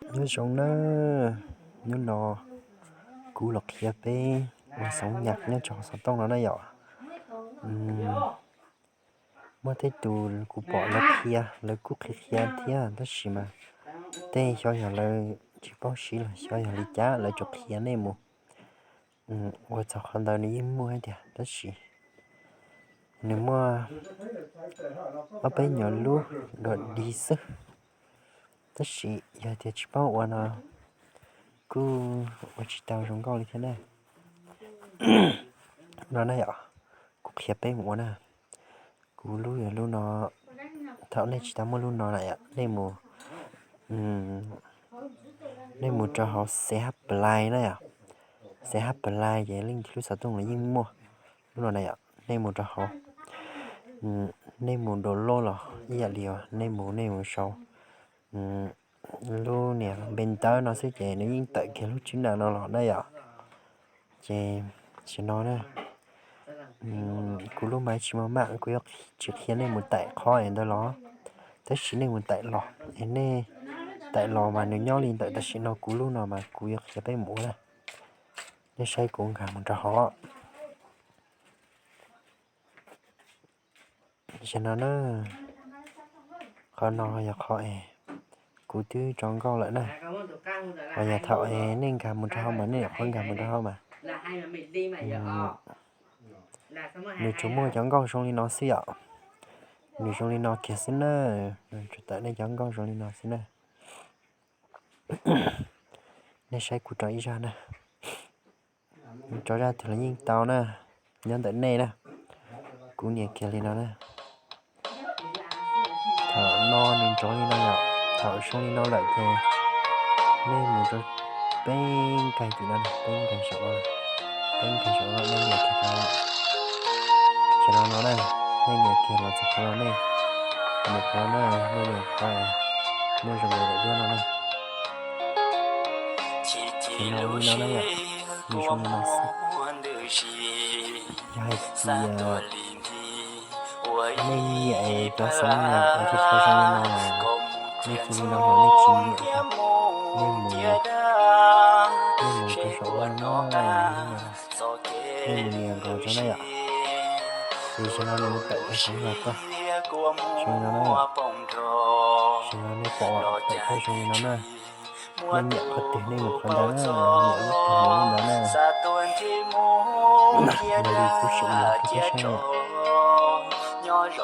Nyob zoo na, hnub no kuv los qhia peb ua xoov nyas nyob rau hauv xov tooj no na yom. Muaj tej tus kuv pom lawv qhia, lawv kuj qhia qhia thiab tab sis mas tej xyov yog lawv tsis paub siv los xyov yog li cas lawv tsuas qhia nej mus ua txog qhov ntawd nws yeej muaj tiag tab sis nws muaj ob peb nyuag lub dua dig xwb. Tab sis yog tias tsis paub ua no kuj ua tsis tau zoo nkauj li thiab na. No na yom, kuv qhia peb mus ua na. Kuv lub yog lub no, thaum nej tsis tau muaj lub no na yom, nej mus, nej mus rau hauv C H Play na yom. C H Play ces leej twg lub xov tooj los yeej muaj lub no na yom. Nej mus rau hauv, nej mus download los ib yam li uas nej mus, nej mus sau lub niag npe ntawv no xwb ces nws yeej tawm kiag lub tswb na no los na yom. Ces tam sim no na, kuv lub mav tsis muaj maj, kuv yuav tsis qhia nej mus taim qhov es ntawd los, tab sis nej mus taim los es nej taim los mas nws nyob li ntawm tam sim no kuv lub no mas kuv yuav qhia peb mus ua na. Nej saib kuv nkag mus rau hauv. Tam sim no na, qhov no yog qhov es kuv twb tso nkauj lawm na. Ho yog thaum es nej nkag mus rau hauv mas nej nyuam qhuav nkag mus rau hauv mas nws tsuas muaj cov nkauj zoo li no xwb yom. Nws zoo li no kiag xwb na, nws tsuas tawm nej cov nkauj zoo li no xwb na. Nej saib kuv rau ib zaj na, tso zaj twg los yeej tau na, nyob ntawm nej na. Kuv nias kiag li no na. Thaum no nws nrov li no yom, thaum zoo li no lawm ces nej mus rau peb nkaig tim no, peb nkaig saum no, peb nkaig saum no nej nias kiag rau. Tam no no na, nej nias kiag los txog qhov no nej, mus qhov no na, nej nias qhov muaj zoo li daim duab no na. Tam no li no na yom, nws zoo li no xwb. Yog hais tias nej nyiam cov xoov nyas uas tib qho zoo li no los nej cia li no, ho nej tsis nyiam, nej mus, nej mus rau saum no, nej mus nias nkaus rau na yom. Ces tam no nws tawm tau xoov nyas tuaj, zoo li no na. Tam no nej pom tawm tau zoo li no na. Nej nyiam qhov twg nej mus qhov ntawd na, nyiam lub twg mus lub ntawd na. Yog li kuv sim mus rau peb saib na. Mus lub no saib. Lub no ces kuv thiaj li tso ib tus duab rau na. Ces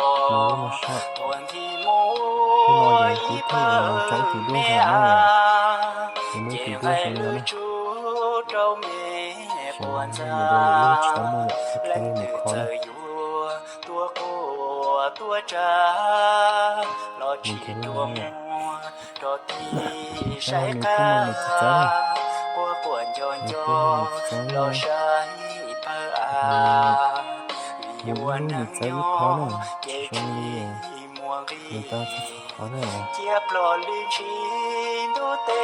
muaj ib tus duab zoo li no na. Tam no nej mus rau lwm lub tsis tau muaj yom, kuv qhia nej mus kho na. Mus kiag lub no na. Nws kuj muaj nws txawv txawv na. Nws kuj muaj nws txawv na. Mus ib lub nws txawv ib qho na, tsis zoo li nws tau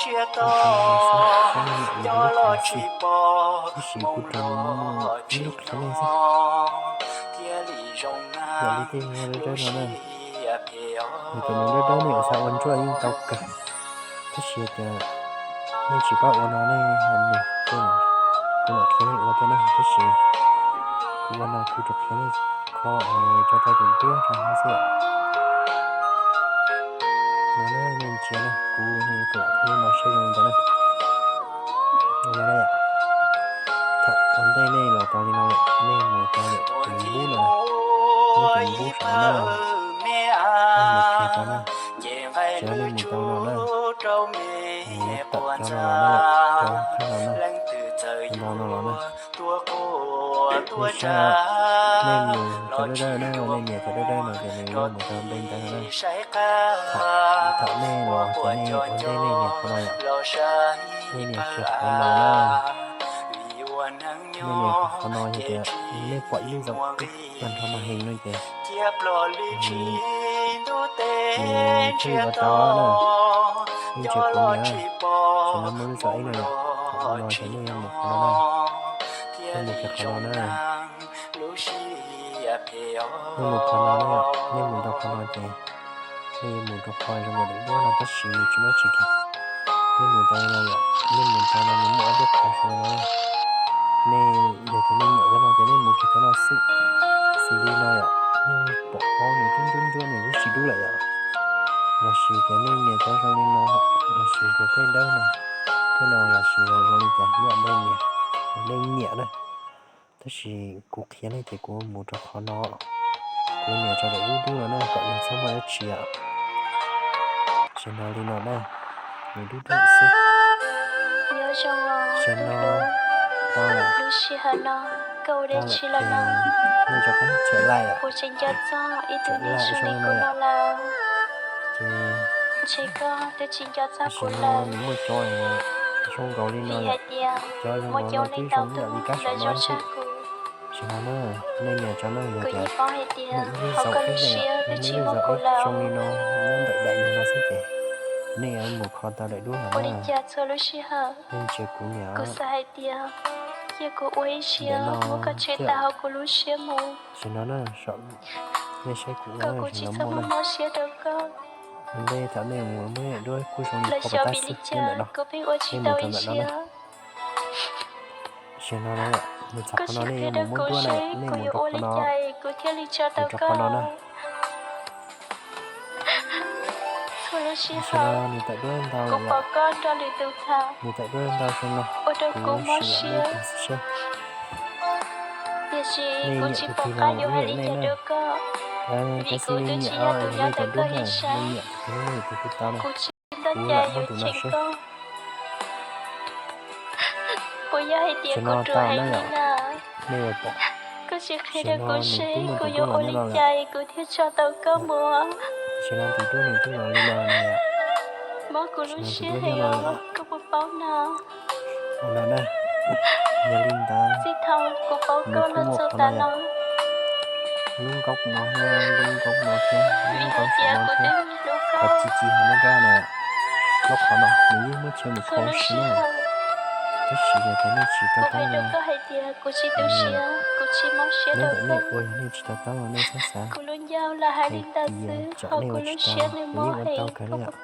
txhua txhua qhov na. Tab sis kuv rau ib lub qhia nej xwb. Yog li tej dawb dawb no na, yog tias nws dawb dawb nej yuav xav ua ntsuab yeej tau kawg. Tab sis tias nej tsis paub ua no nej, kuv mam qhia nej ua thiab na, tab sis kuv ua no kuv tsuas qhia nej kho es tso tau tus duab rau hauv xwb. No na, nej ntsia na, kuv lam qhia nej no saib zoo li ntawd na. Ua no na yom. Thaum ua ntej nej los tau li no lawm, nej mus tau lawm tus npub no, tus npub saum no, nej mus kiag tau na. Ces nej mus tau no na, mus tawm cov no los na, cov thaj no na, cov no los na. Nej saib, nej mus cov dawb dawb na, nej nias cov dawb dawb no ces nws yuav mus rau npe ntawd no na. Thaum nej los ces nej ua ntej nej nias qhov no yom, nej nias kiag qhov no na. Nej nias kiag qhov no yog tias nej pom ib lub zaum tag nrho mas heev no ces nws thiaj li ua tau na. Nej ntsia kuv nias, tam no muaj lub zaum ib no yom, thaum no ces nej yuav mus qhov no na, nej mus kiag qhov no na. Nej mus qhov no na yom, nej mus rau qhov no ces nej yuav mus rau qhov zoo nkaus daim duab no tab sis nws tsis muaj tsis kiag. Nej mus rau no yom, nej mus rau no nws muaj ob lub qhov zoo no. Nej yog tias nej nyiam cov no ces nej mus kiag cov no xwb. Xws li no yom, nej pom qhov nws ntsuab ntsuab nws twb tsis dub lawm yom. Los sis tias nej nyiam cov zoo li no, los sis tias tej dawb no, tej no los sis zoo li cas yom, nej nyiam, nej nyiam na. Tab sis kuv qhia nej ces kuv mus rau qhov no, kuv nias rau daim dub dub no na kom nws txhob muaj dab tsi yom. Tam sim no li no na, nws dub dub xwb. Tam sim no tau lawm, tau lawm ces nej rov qab txhawm laij, txhawm laij zoo li no yom. Ces tam sim no nws muaj cov zoo nkaus li no yom, cov zoo nkaus no twb zoo ib yam li kab saum no xwb. Tam sim no na, nej nias rau na, yog tias muaj ib lub zaum ib na, muaj ib lub zaum ib zoo li no nyob ntawm daim no xwb ces nej yuav mus kho tau daim duab no na. Nej ntsia kuv nias, ntawm no thiab, tam sim no na, nej saib kuv na, tam sim no muaj na. Ntej thaum nej mus muab daim duab kuj zoo li qhov pas tab xwb nyob ntawm no, nej mus rau ntawm no na. Tam sim no na, mus txog qhov no nej yuav mus muab duab na, nej mus rau qhov no, mus rau qhov no na. Tam sim no nws tawm duab ntau lawm yom, nws tawm duab ntau zoo no, kuv sim lam muab ib tug xwb seb. Nej nyiam tus twg los ua ib yam nej na. Tab sis nej nyiam os, yog nej cov duab na, nej nyiam tus twg los nej ua tus twg tau na. Kuv lam muab tus no seb. Tam sim no tau na yom, nej yuav pom. Tam sim no nws twb muaj tus duab los nyob no lawm. Tam sim no tus duab nws twb los li no na yom. Tam sim no tus duab nyob no lawm. Ua no na, yog li ntawd nws kuj muaj qhov no yom. Lub nkaub no thiab, lub nkaub no thiab, lub nkaub saum no thiab, qhov ci ci hauv no na yom. Lub qhov no nws yeej muab tshem mus kho ua si na. Tab sis yog tias nej tsis to taub no, nyob ntawm nej ua, yog nej tsis to taub no nej txhob xav hais tias tsam nej ua tsis tau, nws yeej ua tau kawg li yom.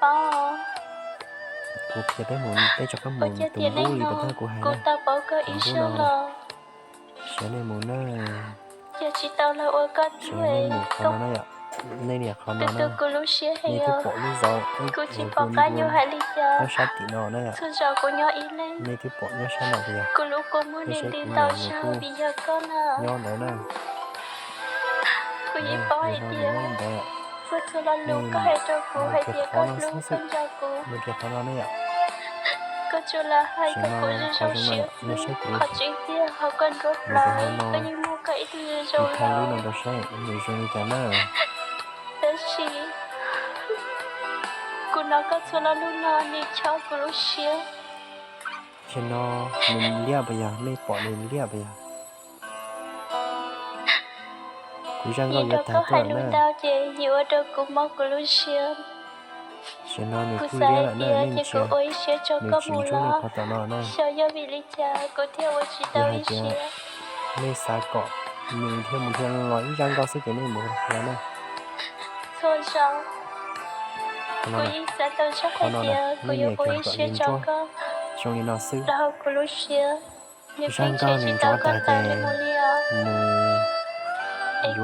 Kuv qhia peb mus, peb rov qab mus tus nqub li puas tab kuv hais na. Tus nqub no, xyov nej mus na, xyov nej mus qhov no na yom. Nej nias qhov no na, nej twb pom lub zauv ib, kuv ua nyob sab tim no na yom. Nej twb pom nyob sab no puas yog? Nej saib kuv nias nws kuj nyob ntawd na. Nws nyob li ntawd. Nej mus kiag qhov no xwb xwb, mus kiag qhov no na yom. Tam sim no qhov zoo no yom, nej saib kuv, mus kiag qhov no, kuv thaij lub no rau saib nws zoo li cas na. Tam sim no nws liab puas yog? Nej pom nws liab puas yog? Kuv zaj nkauj yuav tag tuaj lawm na. Tam sim no nws kuj liab lawm na, nej ntsia, nws tsis ntsuab nej qhov tom no na. Yog hais tias nej xav kom nws dhia mus dhia los ib zaj nkauj xwb ces nej mus los na. Qhov no, qhov no na, nej nias kiag kom nws ntsuab zoo li no xwb. Zaj nkauj nws ntsuav tag ces nws yuav es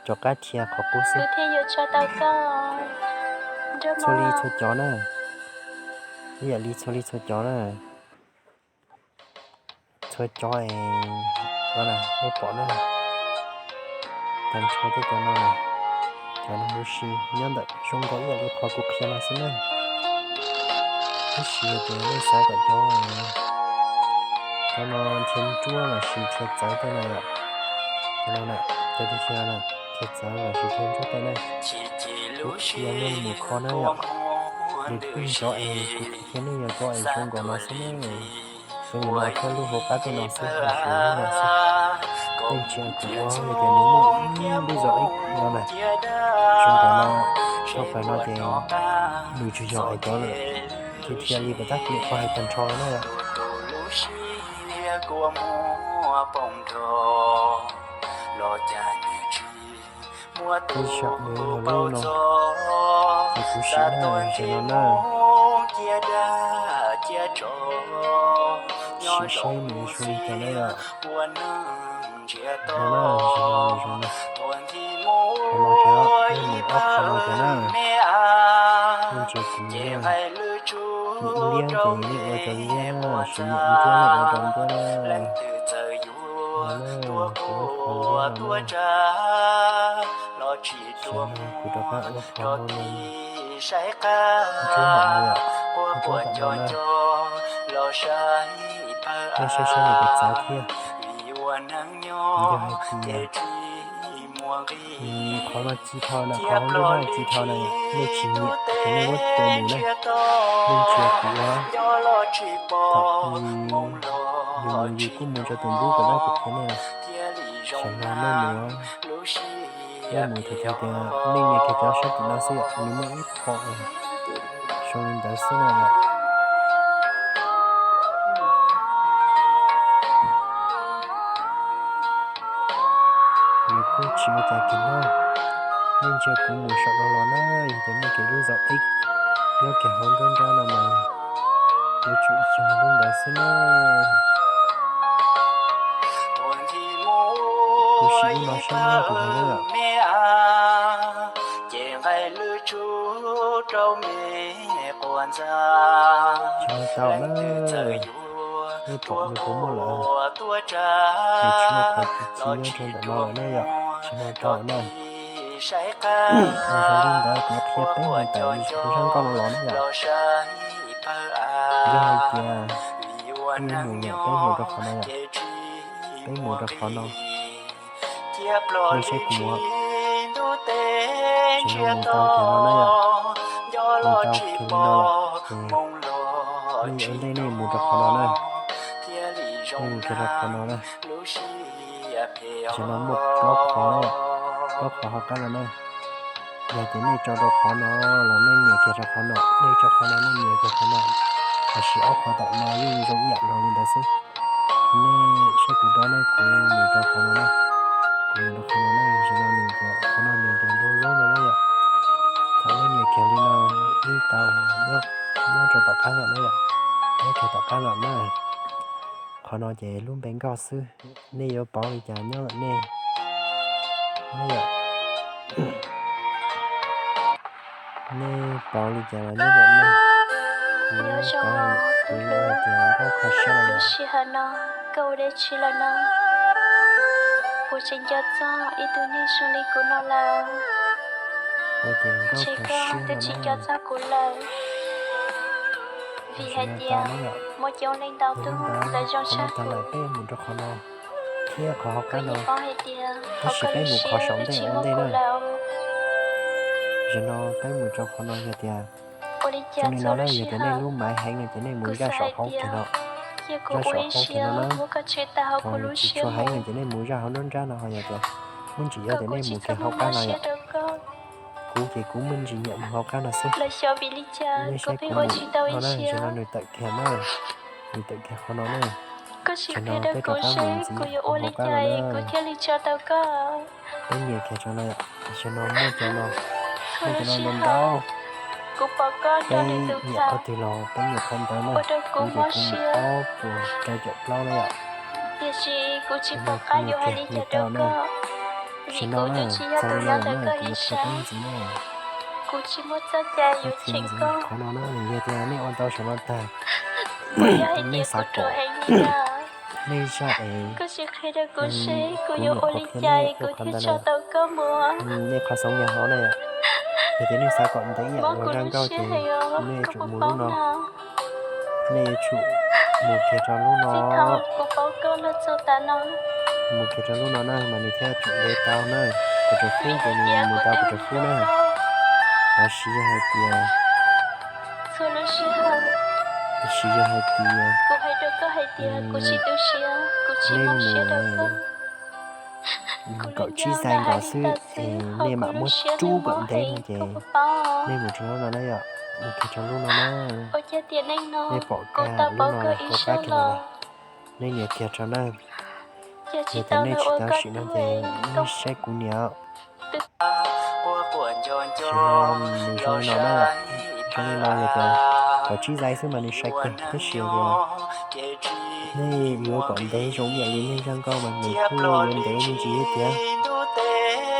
rov qab dhia qhov qub xwb. Txhua li txhua cov na, ib yam li txhua li txhua cov na. Txhua cov es, nej pom na, tag nrho tej cov no, cov no huv si nyob ntawm zoo nkaus ib yam li qhov kuv qhia no xwb na. Tab sis yog tias nej xav kom cov, cov no dhia ntsuab los sis dhia txawv tej no yom, cov no na, cov dhia, dhia txawv los sis dhia ntsuab tej na, kuv qhia nej mus kho na yom. Nws twb yog cov es kuv qhia nej yog cov es zoo nkaus no xwb na. Cov nim no thiab lub hauv qab tej no xwb, lub no xwb. Tej ntsia kuv ua yog tias nws muaj ib lub zos ib no na, zoo nkaus no, dhau plaws no ces nws tsis yog es cov lawm. Ces dhia li puas tab kuv niam qhuav hais tag nrho no na yom. Tej zaum nws yog lub no, ces kuv sim na, zaum no na, sim saib nws zoo li cas na yom. Zaum no na, zaum no, zaum no, qhov no ces, nej mus ob qhov no ces na, nej ntsia kuv na, nyiam liab ces nej ua rau liab na, tsis nyiam nruab nej ua rau nruab na. Zaum no na, kuv ob qhov liab no na, zaum no kuv rov qab ua qhov no na, nruab no yom, nruab tom no na. Nej saib saib nws puas txawv thiab. Yog hais tias qhov no ci dhau na, qhov hauv nruab no ci dhau na, nej tsis nyiam ces nej muab tua mus na. Nej ntsia kuv ua, thaum yus mus yus kuj mus rau tus npub kom dab kuv qhia nej na. Zaum no nej mus, nej mus thaum twg tias nej nias kiag cov sab tim no xwb yom, nws muaj ib qho zoo li ntawd xwb na yom. Nws kuj tsis ua cas kiag na. Nej ntsia kuv mus saum no los na, yog tias muaj kiag lub zaum ib nyob kiag hauv nruab nrab no mas yuav tsum yog lub ntawd xwb na. Kuv sim lub no saib na, kuv mus na. Ces nqaij lwj tsub rau me quas ntxa. Tsis tau na, nej pom nws puas muaj lawm. Nws tsis muaj qhov txi txiv nyob rau ntawm no lawm na yom, tsis tau na. Nws zoo li ntawd kuv qhia peb mus tawm zaj nkauj no los na yom. Yog hais tias peb mus yom, peb mus rau qhov no yom, peb mus rau qhov no. Nej saib kuv mus, tsis mus tau kiag no na yom, mus tau kiag li no lawm ces nej ua ntej nej mus rau qhov no na, nej mus kiag rau qhov no na. Zaum no muaj plaub qhov, plaub qhov hauv qab no na. Yog tias nej tso rau qhov no los nej nias kiag rau qhov no, nej tso qhov no nej nias kiag qhov no, los sis ob qhov tom no yeej zoo ib yam nkaus li ntawd xwb. Nej saib kuv dob na, kuv mus rau qhov no na, kuv mus rau qhov no na, zaum no nws tias qhov no nws tias nroo lub no na yom. Thaum nej nias kiag li no, nej tau nyob rau tom qab no na yom, nyob kiag tom qab no na. Qhov no ces lub npe nkauj xwb, nej yuav pauv li cas nyob ntawm nej. Nej yom, nej pauv li cas los nyob ntawm nej. Kuv pauv, kuv ua tias nkauj kho siab los yom. Lub sij hawm no koj ua dab tsi lawm no? Kuv tsis nco txog ib tug neeg zoo li kuv no lawm. Ua tias nkauj kho siab los na. Tsis nco txog kuv lawm. Vim hais tias muaj coob leej ntau tug lawv zoo tshaj kuv. Peb mus rau qhov no thiab qhov hauv qab no, tab sis peb mus qhov saum ntej ua ntej na. Zaum no peb mus rau qhov no yog tias, zoo li no na, yog tias nej lub maiv heev no ces nej mus zaj saum hauv kiag no, zaj saum hauv kiag no na. Ho tsis tshua heev no ces nej mus zaj hauv nruab nrab no, ho yog tias muaj ntsis yog tias nej mus kiag hauv qab no yom. Kuv ces kuv muaj ntsis nyiam mus hauv qab no xwb. Nej saib kuv mus no na, zaum no nws tawm kiag na, nws tawm kiag qhov no na. Zaum no peb rov qab mus ntxiv hauv qab no na. Peb nias kiag rau no, zaum no muaj cov no, muaj cov no ntau ntau. Peb nyiam qhov twg los peb nias qhov ntawd na. Kuv ces kuv mus ob puas rau caum plaub na yom. Zaum no kuv nias kiag li tau na. Zaum no na, txog li no lawm na, kuv yuav qhia peb ntxiv na. Qhov no na, yog tias nej ua tau saum no tag, nej xav kom, nej zaj es kuv niam qhuav qhia nej ua qhov ntawd na, nej qhov xeeb yog hauv na yom. Yog tias nej xav kom ntev yam ua zaj nkauj ces nej yuav tsum mus lub no, nej yuav tsum mus kiag rau lub no. Mus kiag rau lub no na mas nws thiaj tsum ntev tau na. Kuv tsav fub ces nws mus tau kuv tsav fub na. Los sis yog hais tias, los sis yog hais tias nej mus kaum tsib xees nkaus xwb es nej mam muab rub kom ntev no ces nej mus rau lub no na yom, mus kiag rau lub no na. Nej pom kiag lub no hauv qab kiag no, nej nias kiag rau na. Yog tias nej tsis tau sim no ces nej saib kuv niam. Nws zoo li no na, zoo li no yog tias kom tsib zais xwb mas nws sai kawg tab sis nej yuav kom ntev zoo ib yam li nej zaj nkauj mas nws kuj yuav ntev me ntsis thiab tiag.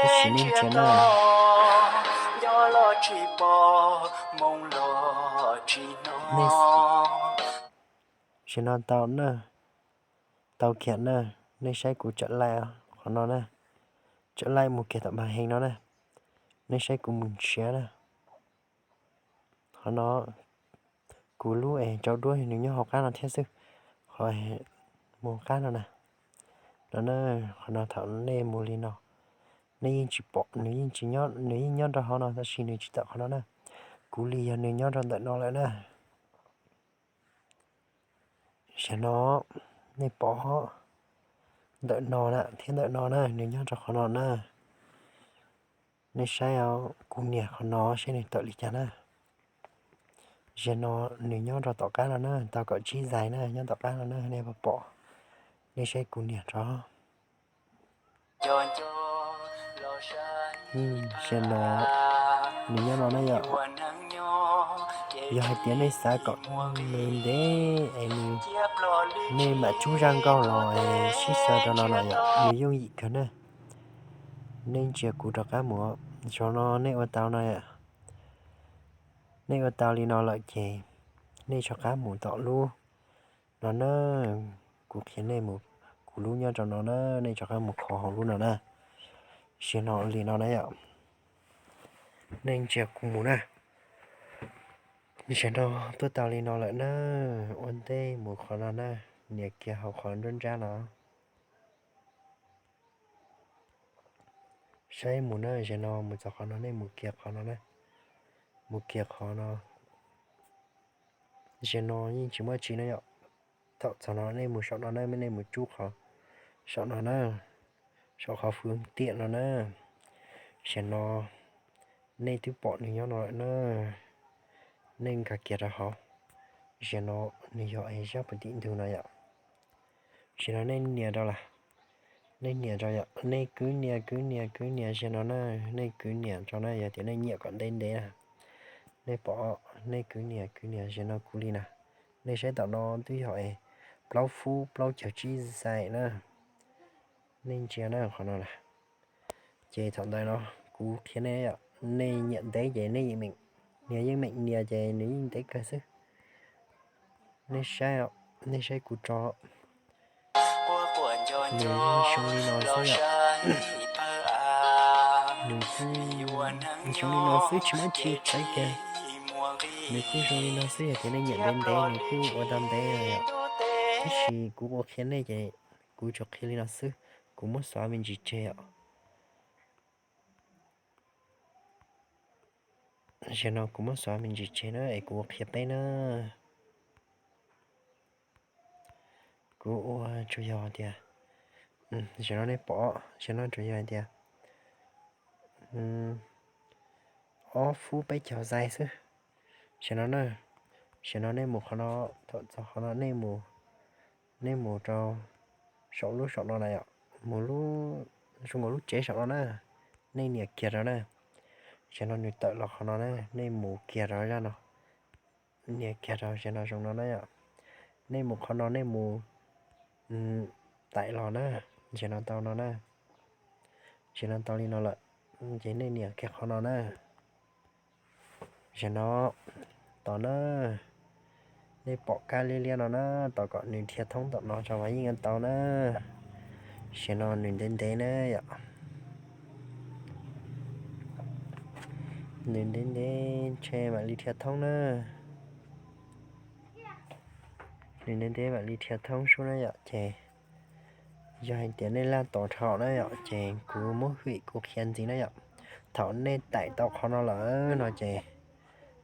Tab sis nej ntsia na, nej sim no tau na, tau kiag na, nej saib kuv tsawm laij qhov no na, tsawm laij mus kiag tom màn hình no na, nej saib kuv mus nrhiav na. Qhov no kuv lub es rau duab nws nyob hauv qab no thiab xwb, qhov mus qab no na. No na, qhov no thaum nej mus li no, nej yeej tsis pom, nws yeej tsis nyob, nws yeej nyob rau hauv no tab sis nws tsis tawm qhov no na. Kuv li yog nws nyob rau ntawm no lawm na. Tam sim no nej pom ntawm no na thiab ntawm no na, nws nyob rau qhov no na. Nej saib kuv niam qhov no seb nws tawm li cas na. Tam sim no nws nyob rau tom qab no na, tau kaum tsib zais na, nyob tom qab no na, nej puas pom? Nej saib kuv niam rau. Tam sim no nws nyob no na yom. Yog hais tias nej xav kom nws ntev es nws, nej mam tsub zaj nkauj los sib xyaw rau no na yom, nws yooj yim kawg na. Nej ntsia kuv rov qab mus, zaum no nej ua tau no, nej ua tau li no lawm ces nej rov qab mus tom lub no na. Kuv qhia nej mus, kuv lub nyob rau no na, nej rov qab mus kho hauv lub no na. Tam sim no li no na yom, nej ntsia kuv mus na. Tam sim no tuaj tau li no lawm na, ua ntej mus qhov no na, nias kiag hauv qhov nruab nrab no. Saib mus na, tam sim no mus txog qhov no nej mus kiag qhov no na, mus kiag qhov no. Tam sim no yeej tsis muaj tsi na yom. Thaum txog no nej mus saum no na, nej mus tsub qhov saum no na, saum qhov fwv tiam no na. Tam sim no nej twb pom nws nyob no lawm na, nej nkag kiag rau hauv. Tam sim no nws yog es zaj puag tim ntug no yom. Tam sim no nej nias rau lawm, nej nias rau yom, nej kwv nias kwv nias kwv nias tam sim no na, nej kwv nias rau na, yog tias nej nyiam kom ntev ntev na, nej pom, nej kwv nias kwv nias tam sim no kuv li na. Nej saib tom no twb yog es plaub fub plaub caug tsib zais na. Nej ntsia na qhov no na. Ces thaum ntawd no kuv qhia nej, nej nyiam ntev ces nej yeej meem nias, yeej meem nias ces nws yeej ntev kawg xwb. Nej saib, nej saib kuv tso, nws zoo li no xwb yom. Nws kuj zoo li no xwb tsis muaj tsi txawv kiag. Nws kuj zoo li no xwb, yog tias nej nyiam ntev ntev nws kuj ua tau ntev lawm yom. Tab sis kuv ua qhia nej ces kuv tsuas qhia li no xwb, kuv muab xóa me ntsis tseg os. Tam sim no kuv muab xóa me ntsis tseg na es kuv ua qhia peb na. Kuv ua tsuas yog tias, tam sim no nej pom, tam sim no tsuas yog tias ob fub peb caug zais xwb. Tam sim no na, tam sim no nej mus qhov no, thaum txog qhov no nej mus, nej mus rau saum lub saum no na yom, mus lub, zoo nkaus lub tsev saum no na, nej nias kiag rau na. Tam sim no nws tawm los qhov no na, nej mus kiag rau zaj no, nias kiag rau tam sim no zoo no na yom. Nej mus qhov no nej mus taim los na, tam sim no tau no na, tam sim no tau li no lawm, ces nej nias kiag qhov no na. Tam sim no tos na, nej pom kab liab liab no na, tos kom nws dhia thoob tom no tso mas yeej tau na. Tam sim no nws ntev ntev na yom. Nws ntev ntev ntshe mam li dhia thoob na. Nws ntev ntev mam li dhia thoob sub na yom, ces yog hais tias nej laj tos dhau na yom, ces kuv muab hwm kuv qhia ntxiv na yom. Thaum nej taim tau qhov no lawm no ces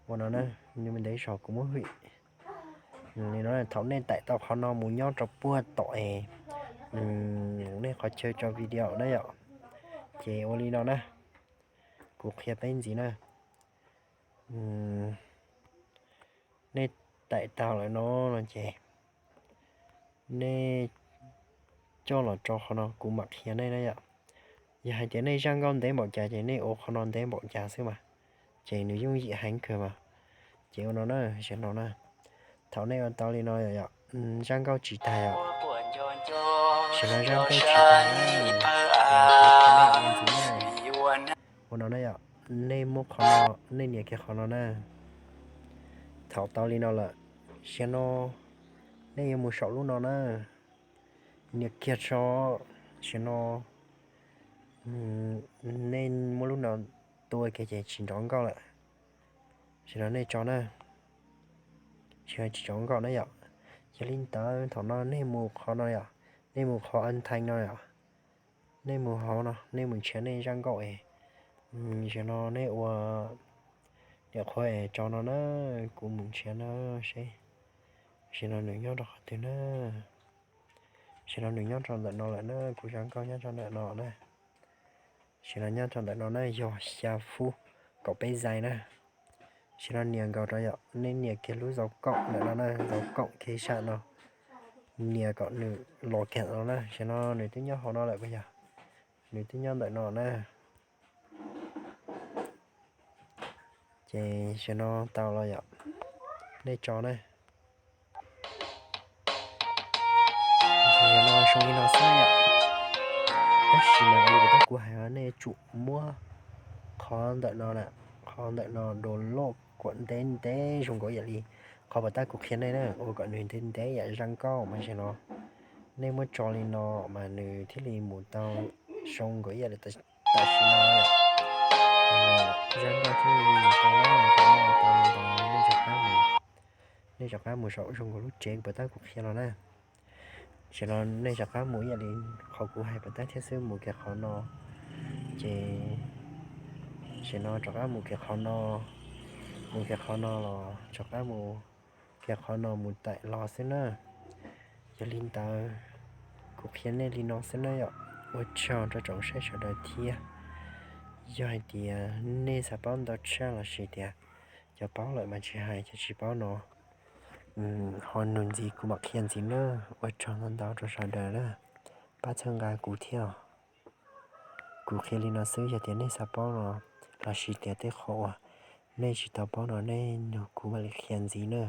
ua no na, nws ntev zog kuv muab hwm li no. Thaum nej taim tau qhov no mus nyob rau puag tom es nej qhov chaw tso video na yom, ces ua li no na, kuv qhia peb ntxiv na. Nej taim tau lawm no, no ces nej coj los rau qhov no kuv mam qhia nej na yom. Yog hais tias nej zaj nkauj ntev npaum cas ces nej ua qhov no ntev npaum cas xwb mas, ces nws yooj yim heev kawg mas. Ces ua no na, sawv no na, thaum nej ua tau li no yom, zaj nkauj tsis tag yom, sawv no zaj nkauj tsis tag na, ua no na yom, nej muab qhov no, nej nias kiag qhov no na. Thaum tau li no lawm, sawv no nej yuav mus saum lub no na, nias kiag tso, sawv no nej muab lub no tua kiag ces tsis nrov nkauj lawm. Sawv no nej tso na, sawv no tsis nrov nkauj na yom. Yog li ntawd thaum no nej mus qhov no yom, nej mus qhov an thee no yom, nej mus hauv no, nej mus nrhiav nej zaj nkauj es, sawv no nej ua niam qhuav es tso no na, kuv mus nrhiav no seb, sawv no nws nyob rau qhov twg na. Sawv no nws nyob rau ntawm no lawm na, kuv zaj nkauj nyob rau ntawm no na. Sawv no nyob rau ntawm no na, yog xya fub kaum peb zais na. Sawv no nias nkaus rau yom, nej nias kiag lub zaus kaum ntawm no na, zaus kaum kiag sab no, nias kom nws los kiag no na. Sawv no nws twb nyob hauv no lawm puas yog? Nws twb nyob ntawm no na. Ces sawv no tau los yom, nej tso na. Ces no zoo li no xwb yom. Tab sis mas li uas kuv hais, nej yuav tsum muab qhov ntawm no na, qhov ntawm no download kom ntev ntev zoo nkaus ib yam li qhov puas tab kuv qhia nej na, ua kom nws ntev ntev yam zaj nkauj mas sawv no nej muab tso li no mas nws thiaj li mus tau zoo nkaus ib yam li tam sim no. Zaj nkauj thiaj li mus tau na, thaum nej ua tau li ntawd nej rov qab mus, nej rov qab mus saum zoo nkaus lub tsev puas tab kuv qhia no na. Sawv no nej rov qab mus ib yam li qhov kuv hais puas tab thiab xwb, mus kiag qhov no, ces sawv no rov qab mus kiag qhov no, mus kiag qhov no los rov qab mus kiag qhov no mus taim los xwb na. Yog li ntawd kuv qhia nej li no xwb na yom. Ua tsaug rau tsoom saib sawv daws thiab. Yog hais tias nej xav paub ntau tshaj lossis tias cov paub lawm mas tsis hais, cov tsis paub no ho nug ntxiv kuv mam qhia ntxiv na. Ua tsaug ntau ntau rau sawv daws na, pab txhawb nqa kuv thiab. Kuv qhia li no xwb, yog tias nej xav paub no lossis tias tej qhov uas nej tsis tau paub no nej nug kuv mam li qhia ntxiv na.